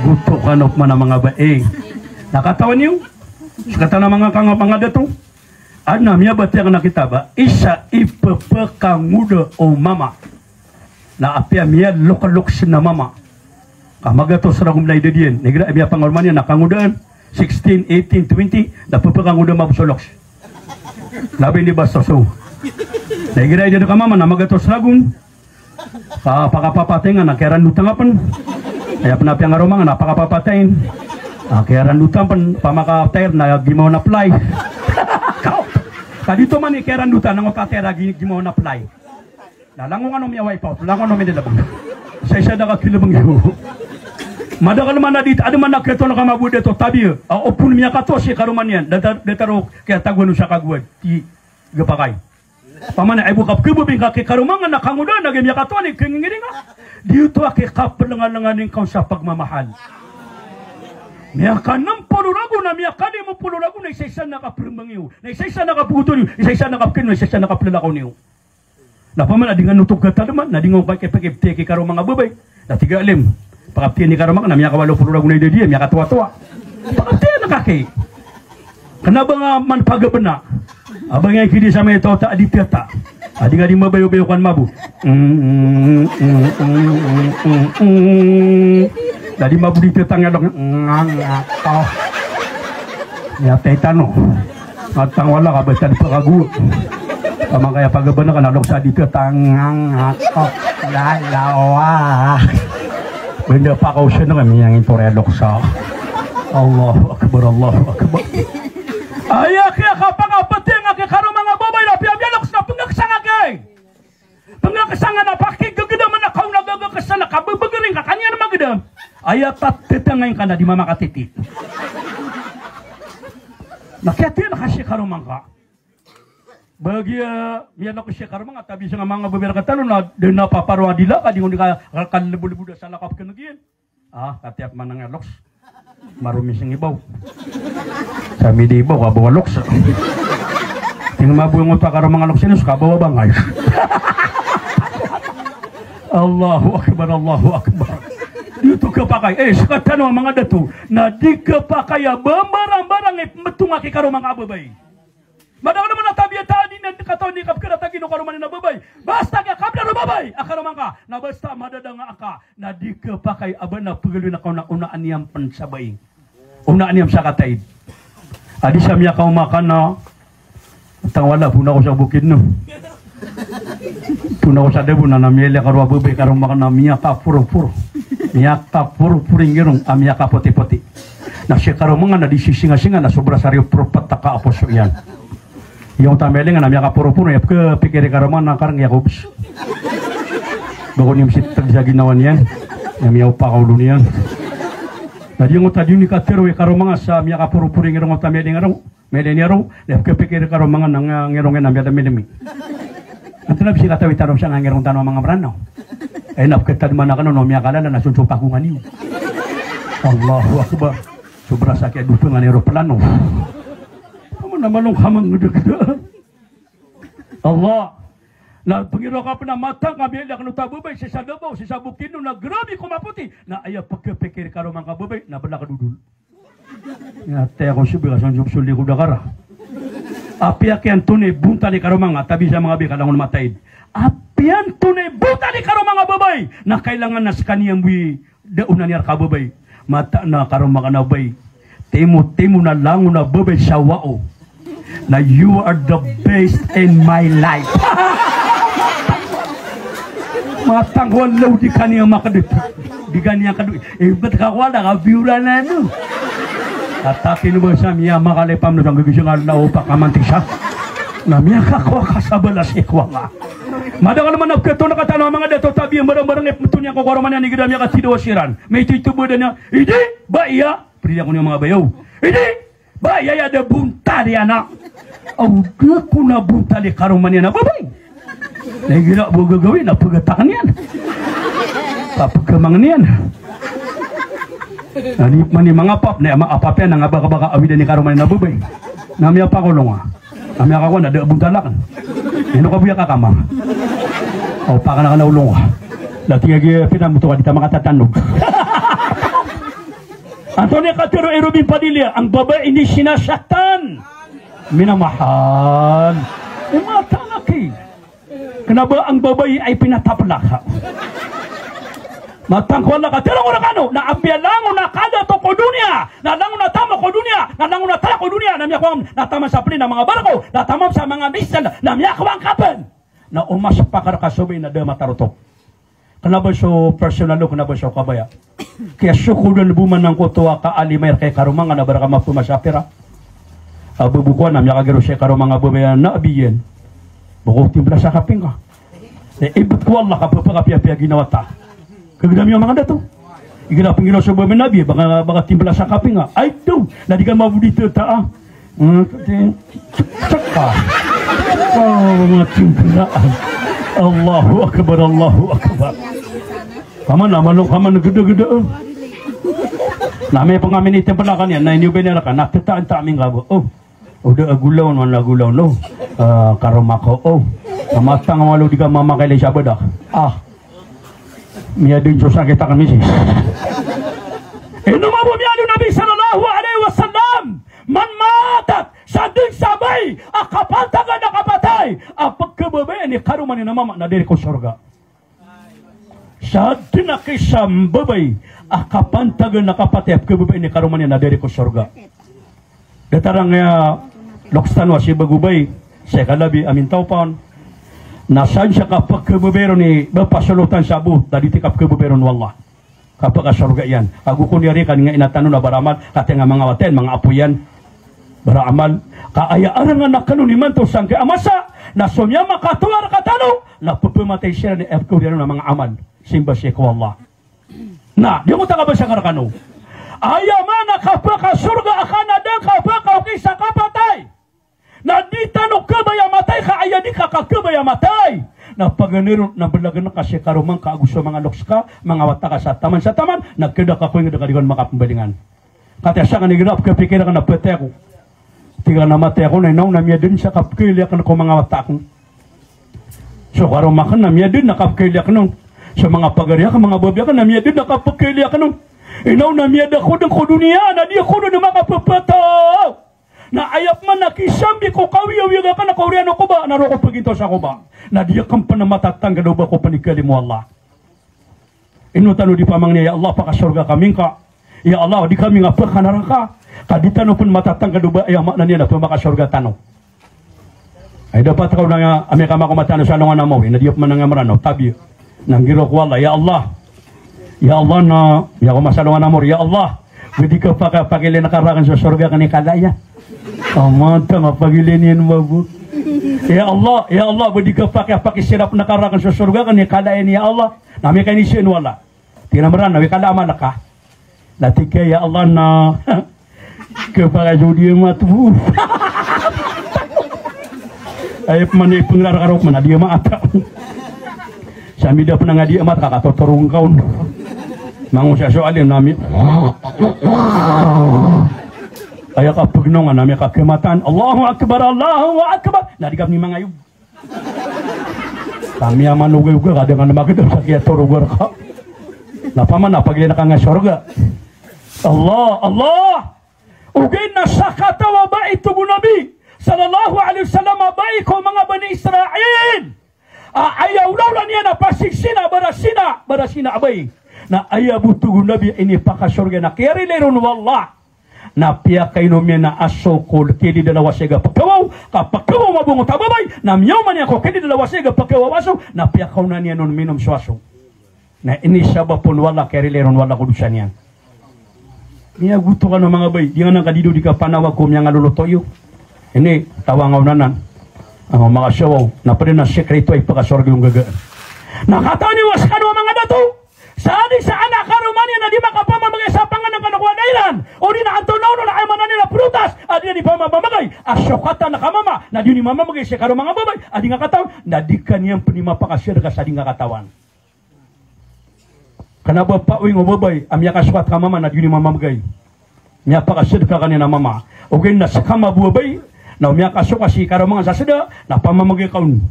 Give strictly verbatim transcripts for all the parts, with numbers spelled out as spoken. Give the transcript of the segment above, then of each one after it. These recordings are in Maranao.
Boto kano pman a manga bai. Na katawan iyo, sekatan a manga kanga, manga dato. Adn a miyabatiya aken a kitab a isa i pepekangoda o mama. Na apiya miyaloklok sen a mama ka magatos ragon na idad iyan. Na igira miyapangaroma niyan na kangodaan, sixteen, eighteen, twenty, na pepekangoda mabos o loks. Labi ni basoso. Na igira idad ka mama na magatos ragon. Pa, pakapapatay nga na kiyarandotan nga pen. Aya pen a piyangaroma nga na pakapapatay. Na kiyarandotan pen, pamakatayr na gimaw na play. Ka di toman i kiyarandotan, na ngotatayr a gi-, gimaw na play. Na langon ano miyaway pa, langon ano miyadalabeng. Sa isa da ka kilabeng iyo. Madakel man a di, aden man a ketoon ka mabod a to tabiya. A opon miyakatoa si karoma niyan. Datar, datar o kiyatagoan o sa kagowad. Ti, gepakay. Pamana ay bo kapkebebing ka ki karoma nga na kangoda na giya miyakatoa ni kengingiringa. Di oto a kikapelengalengan ingka on sa pagmamahal. Miyakanem polo ragon na miyakalim polo ragon na isa-isa na kaperembang iyo. Na isa-isa na kapegoton iyo. Isa-isa na kapken iyo. Isa-isa na kapelelakaw niyo. Na pamana di nga notog katademan, na di nga on kakipekipti ki karoma nga bebay. Na tiga alim. Pakaptiya ni karoma nga na miyakawalo polo ragon na idad iyan, miyakatoatoa. Pakaptiya na kaki. Kena ba nga man pagabena. Abang iya kidi sa may tao ta a di tiyata. A di nga di mabayo-bayo kan mabo. Mm, mm, mm. Na di mabo di tiyata nga dok. Nga, nga, to. Ya, taytano. Matang wala ka, basta di pakago. Kamang kaya pagabena ka na loks a di tiyata nga, nga, to. Lalawa. Benda pa ka osen nga miyangin to re loks a. Allahu Akbar, Allahu Akbar. Aya kiya kapangapeti nga ki karoma nga bebay na piya miyaloks na pengakesang aki. Pengakesang a na pakigegedam a na kaona gagakes a na kabebegering ka kaniyan magedam. Aya tatetangay ngka na di mamakatiti. Na kiyatiyan ka si karoma ngka. Bagiya miyaloks si karoma ngka, tabi sa nga manga bebay rekatano na den a paparo a dila ka di ngka di ka kalebodlebod a salakaw a pekenegiyan. Ah, katiya pman a nga loks. Maromising ibaw. Sa midi ibaw, kabaw a loks. Tingin mabo ngoto a karoma nga loks ini, so kabaw a bangay. Allahu Akbar, Allahu Akbar. Di oto kepakay. Eh, sekatano a manga dato. Na di kepakay a bambarang-barang i pembetonga ki karoma nga bebay. Madakl man a tabiya ta di nan katawan i kapkharatagi o karoma niyan a babay. Basta kiyakabnar o babay a karoma ngka, na basta madadanga ngka, na di khapakay a ba na pagaloy na kaona, onaan iyan pn sa bai. Onaan iyan sa kataid. A di sa miyakaoma ka na tangwala, pona ko sa bukid no. Pona ko sa dabo na, na miyailay ka roo a babay a karoma ngka na miyakaporoporo. Miyakaporoporo i ngirong a miyakapotipoti. Na si karoma ngka na di sisingasinga na sobra sa riyo propet a kaaposo iyan. Iyo ta miyailay ngka na miyakaporoporo, iya pkhapikir i karoma ngka na kareng iya kobs. Ba ko niyan msiteg sa ginawa niyan. Na miyaopak a olo niyan. Na di ngka ta di niyan katharo i karoma ngka sa miyakaporoporo i ngirong ta miyailay ngka roo. Miyailay niyan roo, na pkhapikir i karoma ngka na ngirong iyan na miyadamidami. Antonaa bs i katawi tano sa ngirong tano a manga Mranaw? Ay, na pkhatadman akn on o miyakalala na sonsopak o ngka niyo. Allahu Akbar. Sobra sa kiyadopa ngka niyan i eroplano. Amo na malong ka mangedageda. Allah. Na pngiro ka pn a matang ka miyailay akn oto a babay, sii sa Davao, sii sa Bukidnon, na grabe ko mapoti. Na aya pkhapikir i karoma ngka a babay, na bala ka dodol. Aya taya ko sii bs ka sonsob so likod a kara. Apiya kiyantonaa i bontal i karoma ngka, tabi sa manga babay ka langon mataid. Apiya antonaa i bontal i karoma ngka a babay, na kailangan na skaniyan bo i da onan iyan rka a babay. Mataan a karoma ngka na babay. Timo, timo na langon a babay sa wao. Na you are the best in my life. Matang ko a law di kaniyan makdit. Di kaniyan kadit. Ibt ka ko a da ka biyoran ano. Katakin ba sa miyamakalipam na sa nggigising a law pakamantis a. Na miyakakowa ka sa balas i kowa ngka. Madakl man a pkhatonaa ka tano a manga dato tabiya, mbarangbarang i pmto niyan ko karoma niyan igira miyakatidawa siran. Maito-ito bo da niyan. Idi, ba iya. Pd iyan ko niyan manga bayaw. Idi, ba iya, iya da bontal iyan a. Aw, da ko na bontal i karoma niyan a babay. Na igira bo gagawii na pgatakn iyan. Papgamangn iyan. Na di man i manga pap, na manga pap iyan na ngka ba ka ba ka awidan i karoma niyan a babay. Na miyapakolong a. Kami a kakowa na da bontal akn. Ino ka bo iya kakamang. Aw, pakan akn a olo ngka. Lati nga giya pinamoto ka di ta makatatanog. Antonaa i katharo i Robin Padilla, ang babae hindi sinasaktan, minamahal. Eh, matalaki. Kena ba ang babae ay pinataplak? Matang ko Allah ka tharo ko rekano, na apiya langon a kadato ko doniya, na langon a tama ko doniya, na langon a tara ko doniya, na miyakowa na taman sa plane a manga barko, na taman sa manga missile, na miyakowa angka pen. Na o masepakar ka so bae na da matarotok. Kena ba so personal o, kena ba so kabaya. Kiyasokodan bo man angkoto a kaalim a reka i karoma ngka na ba reka mapemasa pera. A ba bo kowan a miyakagaro sii karoma ngka a babay a nabi iyan. Ba ko timbela sa kaping ka. Na ibet ko Allah ka pepakapiyapiya ginawa ta. Kagedam iyo manga dato. Igira penggiraw so babay a nabi, ba ka, ba ka timbela sa kaping ka. Ay, do. Na di ka mabodi teta, ah. Hmm, seka. Oh, matimbela. Allahu Akbar, Allahu Akbar. Kaman, kaman, kaman, gede, gede, eh. Na amay pen kami ini timbela kan iyan, na ini o ba ini reka, na teta, enta aming gago. Oh. O da a golaw on, wan a golaw on, o. Ah, karoma ko, o. Kamatang malo di ka mamakay lay sa badak. Ah. Miyadn so sakit akn, misis. Ino mambo miyadn o Nabi sallallahu alaihi wasallam. Man matat, sa dn sa babay a kapantagan a kapatay a pkhababayaan i karoma niyan a mama na di ron ko sorga. Sa dn a kisa a babay a kapantagan a kapatay a pkhababayaan i karoma niyan na di ron ko sorga. Datar angkaya loks tano a si Bagobay, si Kalabi a mintawpa on. Na sadn sa kapkhababayaan ron i bapa solotan sa bo, da di ti kapkhababayaan ron o Allah. Kapkasorga iyan. Ago kon iyari kan nga ina tano na baramal, katii nga manga wata iyan, manga apo iyan. Baramal. Ka aya arangan akn on imanto sangkaya masa, na so miyamakatoa rktano, na pphamatay siran i aya pkhaoriyan on a manga amal. Simba sii ko Allah. Na, di ako takabasa ka rkano. Aya maana kapkasorga a kna da ngka pkaoki sa kapatay. Na di tano kabaya matay ka aya di ka kakabaya matay. Na paganay ron na balagan ka si karoma ngka ago so manga loks ka, manga wata ka sa taman sa taman, na kda ka ko ingd ka di ka on makapmbalingan. Katii a sakn igira pkhapikir akn na patay ako. Tig akn a matay ako na ino na miyadn sa kapkhailay akn ko manga wata akn. So karoma akn na miyadn a kapkhailay akn on. So manga pagari akn, manga babi akn na miyadn a kapkhailay akn on. Ino na miyada ko dn ko doniya, na di ako dn makapphataw. Na aya pman a kisambi ko kawiyawiyag akn a kaoriyan o koba, na roo ko pgintaw sa koba. Na di akn pn matatangkd o ba ko pnikalim o Allah. Ino tano di pamangni, ya Allah, pakasorga kami ngka. Ya Allah, di kami nga pkanaraka. Ka di tano pn matatangkd o ba, aya maana niyan na pmakasorga tano. Ay dapat ka on a amay ka mako matano sa alongan a mawri, na di pman nga Mranaw, tabi. Na nggiraw ko Allah, ya Allah. Ya Allah, na, ya ko masa alongan a mawri, ya Allah. Ba di ka paka-, pakilay na ka rakn so sorga akn i kala iyan. Amanta nga pakilay niyan mabo. Ya Allah, ya Allah, ba di ka paka-, pakisirap na ka rakn so sorga akn i kala iyan, ya Allah. Na amay ka inizaan o Allah. Tig iyan a Mranaw, i kala a Malaka. Na tig iyan, ya Allah, na kapakasodi a matbo. Aya pman i pngraraka roo pman a di a maata. Sa mida pn a nga di a maata ka katotorong ka on. Mangosa so alim na mi. Aya kapgnongan na mi kakhamatan. Allahu Akbar, Allahu Akbar. Na di ka pn i mangayog. Kami a manogayoga, ka da nga na magdam sa kiyatoroga rka. Na paman a pagilay na ka nga sorga. Allah, Allah. Ogaid na sakataw a bai, tig o Nabi sallallahu alaihi wasallam, a bai ko manga Bani Israil. A aya olaola niyan a pasigsina, barasina, barasina a bai. Na aya bo, tig o Nabi, a inipakasorga na kiyarilai ron o Allah. Na piyakainom iyan a aso ko kilid a lawasig a pkawaw, ka pkawaw mabongot a babay, na miyaoma niyan ko kilid a lawasig a pkawaw a aso, na piyakaona niyan on minom so aso. Na inisabap on o Allah, kiyarilai ron o Allah ko dosa niyan. Miyagoto kano manga bai, di nga na ka di do di ka panawag ko miyangaloloto iyo. Ini, tawa nga on anan. Ang makasawaw, na pd na sikreto a ipakasorga iyo nggagaan. Na katawan iyo a skano a manga dato. Sa adi sa anak a karoma niyan na di makapamamagay sa pangnngkn ko a dairan, odi na antonaa on a aya maana niyan a prutas a di niyan di pamamamagay, a so katan a kamama na di niyan mamamagay sii karoma nga babay a di nga katawan, na di ka niyan pn mapakasadka sa di nga katawan. Kna ba paoy nga o babay a miyakasokat ka mama na di niyan mamamagay. Miyapakasadka ka niyan a mama. Ogaid na ska mabo a bai, na o miyakasokat sii karoma nga sa sda, na pamamagay ka on.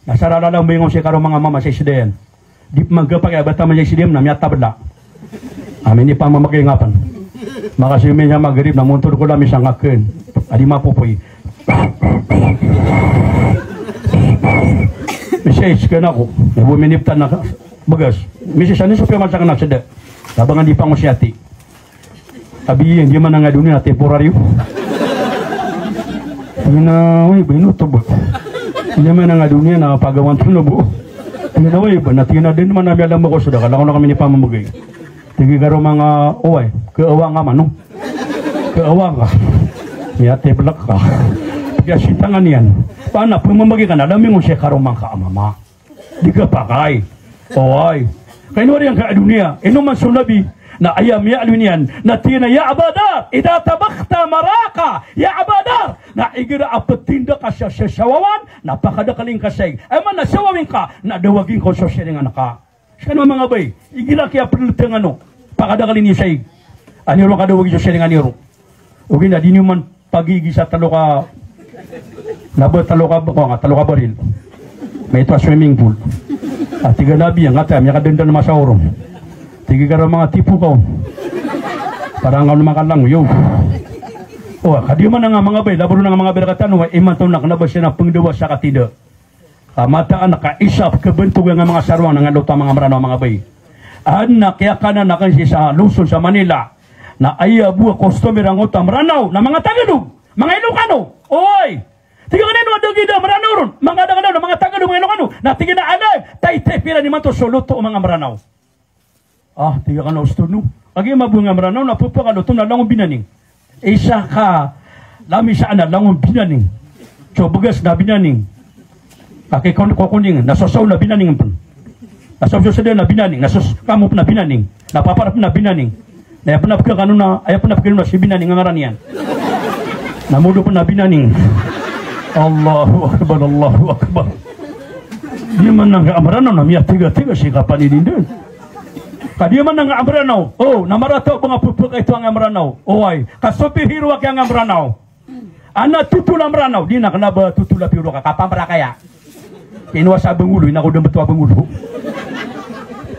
Na sa rarala o bai nga on sii karoma nga mama sa isda iyan. Di pman kapakay a ba taman sa isda iyan, na miyatabla. Amin i pamamagay nga pn. Makasimi sa Maghrib na montod ko lamis a ngaken. Adi mapopoy. Misay, sken ako. Ibo miniptan na begas. Misay, sani so piya masak na seda. Labangan di pangosiyati. Abi, di man nga doniya na temporaryo. Ina, oi, ba ino to ba? Di man nga doniya na pagawan to no bo. Ina, oi, ba, na tina den man na miyalam ko seda. Kala ko na kami ni pamamagay. Tigi karo manga, oway, keewa nga mano. Keewa nga. Miyatebelek ka. Piya sintangan iyan. Pana, pemembagi ka na, dami mo siya karo manga kaamama. Di ka pakay. Oway. Kaino ari angka a doniya. Ino man so Nabi. Na aya miyaaloy niyan. Na tig iyan a, "Ya Aba Dhar, idha tabakta maraka. Ya Aba Dhar." Na igira a petinda ka sa, sa sawawan. Na pakadakelin ka sa ig. Aya man na sawawi ngka. Na dawagin ko so siringan ka. Sekano a manga bay, igira kiyapedelteng ano, pakadakelin iyo sa ig. Ano ron kadawagi so siringan iyo ron. Ogaid na di niyo man pagigi sa telo ka, na ba telo ka, ko nga, telo ka baril. Maito a swimming pool. A tig a Nabi, angkataya, miyakadandan masa oron. Tigi karo manga tipo ka on. Para nga on makalangoy, yo. O, ka di man nga manga bay, labo ron nga manga bay rektano, imanto na kena ba siya na pengdawa sa katinda. A, mataan ka isa a kebentogan a manga sarong na ngaloto a manga Meranaw a manga bay. Adn a kiyakanan aken sii sa Luzon sa Manila. Na aya bo a customer angkoto a Meranaw na manga Tagalog, manga Ilocano. Oy! Tig aken a ino a da gida Meranaw ron, manga Tagalog, manga Tagalog, manga Ilocano. Na tig iyan a, "Alam, tay, tay, pira niyo man to so loto o manga Meranaw?" Ah, tig aken a, "Osto no. Agi mabonga Meranaw na pepakaloto na langon binaning. Isa ka lamis a langon binaning. So begas na binaning. Aki kon kokoning, na so saw na binaning pen. Na so so seda na binaning, na so kamo pen na binaning. Na papar pen na binaning. Na aya pen a pekakano na, aya pen a pekakano na si binaning a ngaran iyan. Na modo pen na binaning." Allahu Akbar, Allahu Akbar. Di man nga a Meranaw na miyatiga-tiga si kapanininden. Ka di man nga a Meranaw. O, na marata o ba nga pepakaito a nga Meranaw. Oway, ka so pihiro aki a nga Meranaw. Ana totol a Meranaw, di na kena ba totol a pihiro ka, kapamrakaya. Ino a sa bengolo, ina ko dembeto a bengolo.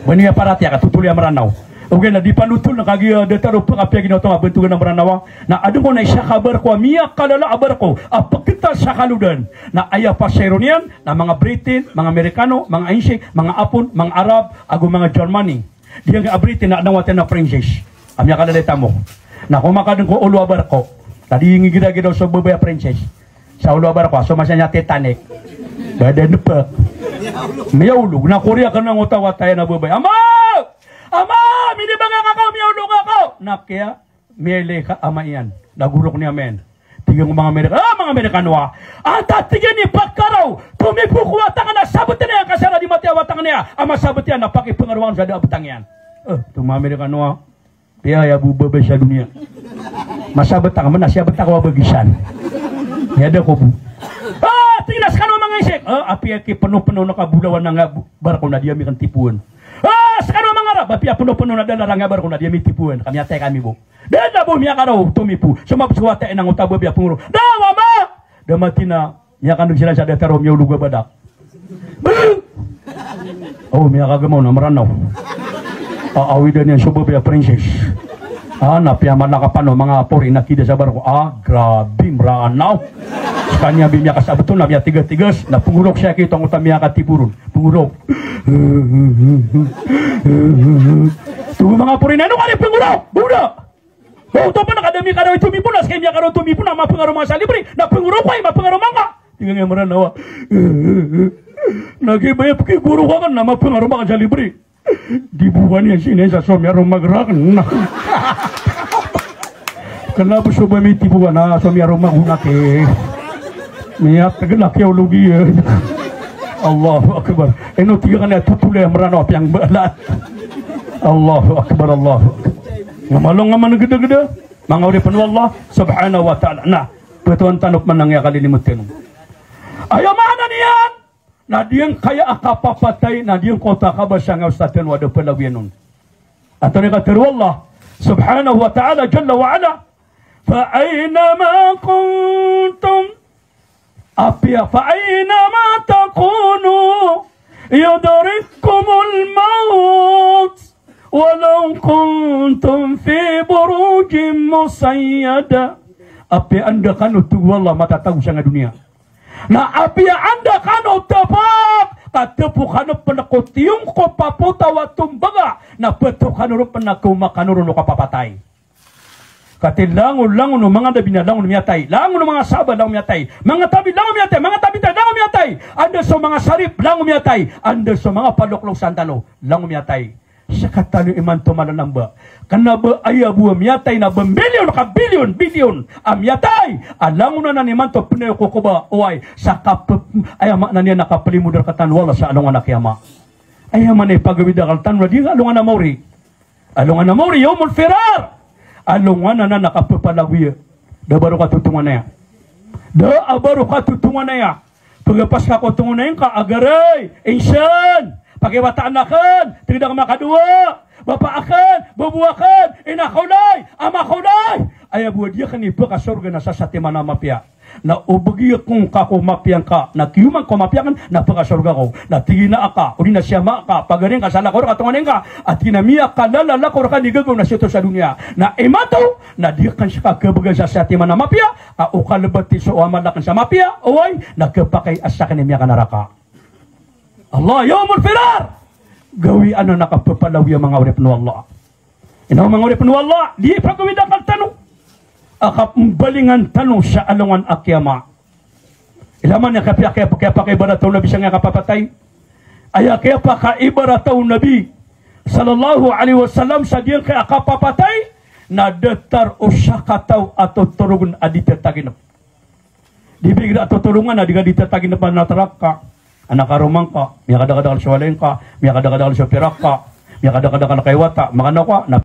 Bani a paratiyaya ka totol a Meranaw. Ogaid na di panotol na kagiya datar o pekapiya ginawa oto a bentogan a Meranaw a. Na aden ko na isa ka barko a miyakalala a barko a peketal sa kalodan. Na aya pasayro niyan, na manga Britain, manga Amerikano, manga Insik, manga Apon, manga Arab, ago manga Germany. Di angka a Britain na aden a wata na princess a miyakalala i tamok. Na ko makaden ko olo a barko, na di ngigira-gira so babay a princess sa olo a barko a so masa niyan Titanic. Badan pek. Miyaolog. Na koriya kena angkoto a wata iyan a babay, "Ama! Ama! Minibanga ka ko, miyaolog ako!" Na kiya Miyailay ka ama iyan, na gorok niyan mn. Tig iyan ko manga Amerika, ah, manga Amerikano a, antaa, tig iyan, i pakaraw, tomibo ko wata ngka na sabeten iyan ka sa di matay a wata ngka niyan, a masabet iyan na pakipengarowan sa da a betang iyan. Eh, tig o manga Amerikano a, piya aya bo babay sa doniya. Masabet ka mn na siyabet ako a bagisan. Aya da ko bo. Ah, tig iyan a sekano a manga Insik, ah, apiya kipeno-peno na kabolawan a nga barko na di ami kentipoen. Ah, sekano a manga Arab, apiya peno-peno na dalar a nga barko na di ami tipoen. Kami atay kami bo. Da, da bo miyakaraw tomibo. So mapos ko wata iyan angkoto a babay a pengorok. Da, wama! Da matina, miyakandeg siran sa datar o miyaolog a badak. Beng! O, miyakagemaw na Meranaw. A, awidan iyan so babay a princess. A, na piyamala ka pano manga pori na kida sa barko. A, grabe, Meranaw. Sekaniyan bi miyakasabeton na miyatiga-tigas. Na pengorok siya kito angkoto a miyakatibo ron. Pengorok. Tig o manga pori na, "Ino ka di pengorok? Bawda!" O, oto pen a ka da mi karaw i tomibo na, sekaniyan karaw tomibo na, mapengaro manga sa libre, na pengorok ko ay, mapengaro manga. Tig iyan a Meranaw a, na kibaya pekigorok aken na mapengaro manga sa libre. Di bo kaniyan sii na isa so miyaromag raken na. Kena bo so ba mitibo ka na so miyaromag o na ki. Miyategel a kiyaologi iyan. Allahu Akbar. Ino tig iyan a totol a Meranaw a piyangbalat. Allahu Akbar, Allahu Akbar. Nga malo nga manegedegeda. Manga oripen o Allah Subhanahu wa Ta'ala. Na, petowan tano pen a manga aya kalilimoten. Aya maana niyan. Na di angkaya a kapapatay, na di angkoto a kabasa nga ostaten o a da palawiyan on. Antonaa i katharo o Allah Subhanahu wa Ta'ala Jalla wa Ala, "Fa aynama kuntum," apiya, "fa aynama takunu yudrikkumul mawt." Walaw kuntum fi burujin mushayyada. Apiya anda kano, tig o Allah, matatago sangkai a doniya. Na apiya anda kano tepok, ka tepok kano pen ko tiyong ko papotaw a tombaga, na petok kano ron pen a kaoma kano ron o kapapatay. Katii langon, langon o manga nabi na langon miyatay. Langon o manga sahaba, langon miyatay. Manga tabi, langon miyatay. Manga tabi tabi, langon miyatay. Anda so manga sarip, langon miyatay. Anda so manga paloklok san tano, langon miyatay. Seka tano imanto malalamba. Kena ba aya bo a miyatay na ba bilyon ka bilyon, bilyon a miyatay a langon anan imanto pen aya ko koba, oway, sa kape-, aya maana niyan na kapelimodan rektano o Allah sa alongan a kiyama. Aya maana i pagawida rektano na di alongan a maori. Alongan a maori, yawmul firar. Alongan anan a kapepalagoya. Da a ba ro katotonganaya. Da a ba ro katotonganaya. Pegapas ka ko tonganay ngka a garay, insan, pakiwataan aken, tig a da ka makadowa, bapa aken, bobo aken, ina aken, ama aken. Aya bo a di aken ipekasorga na sa satiman a mapiya. Na o begi aken ka ko mapiya ngka, na kiyoman ko mapiya aken, na pekasorga ako. Na tig iyan a ka, odi na si ama ka, pagari ngka, sa lako reka tonganay ngka, a tig iyan a miyakalala lako reka i gagaw na sito sa doniya. Na imanto, na di aken seka kebega sa satiman a mapiya, a o kalebati so amal aken sa mapiya, oway, na kepakay a saken i miyakanaraka. Allah, yawmul firar. Gawii anan a kapepalagoya, manga oripen o Allah. Ino manga oripen o Allah, di pagawida rektano a kapembalingan tano sa alongan a kiyama. Ilay man a kapiya, kapiya, kapiya, kapiya-ibarat o Nabi sangkai a kapapatay. Aya kapiya, kapiya-ibarat o Nabi sallallahu alaihi wasallam sa giyangkai a kapapatay, na datar o sakataw a totorogen a di tetaginep. Di bigira a totorogen a di ka di tetaginep a naraka. Anak a roma ngka, miyakadakadakal so walay ngka, miyakadakadakal so pirak ka, miyakadakadakal a kaiwata, makanaw ka, na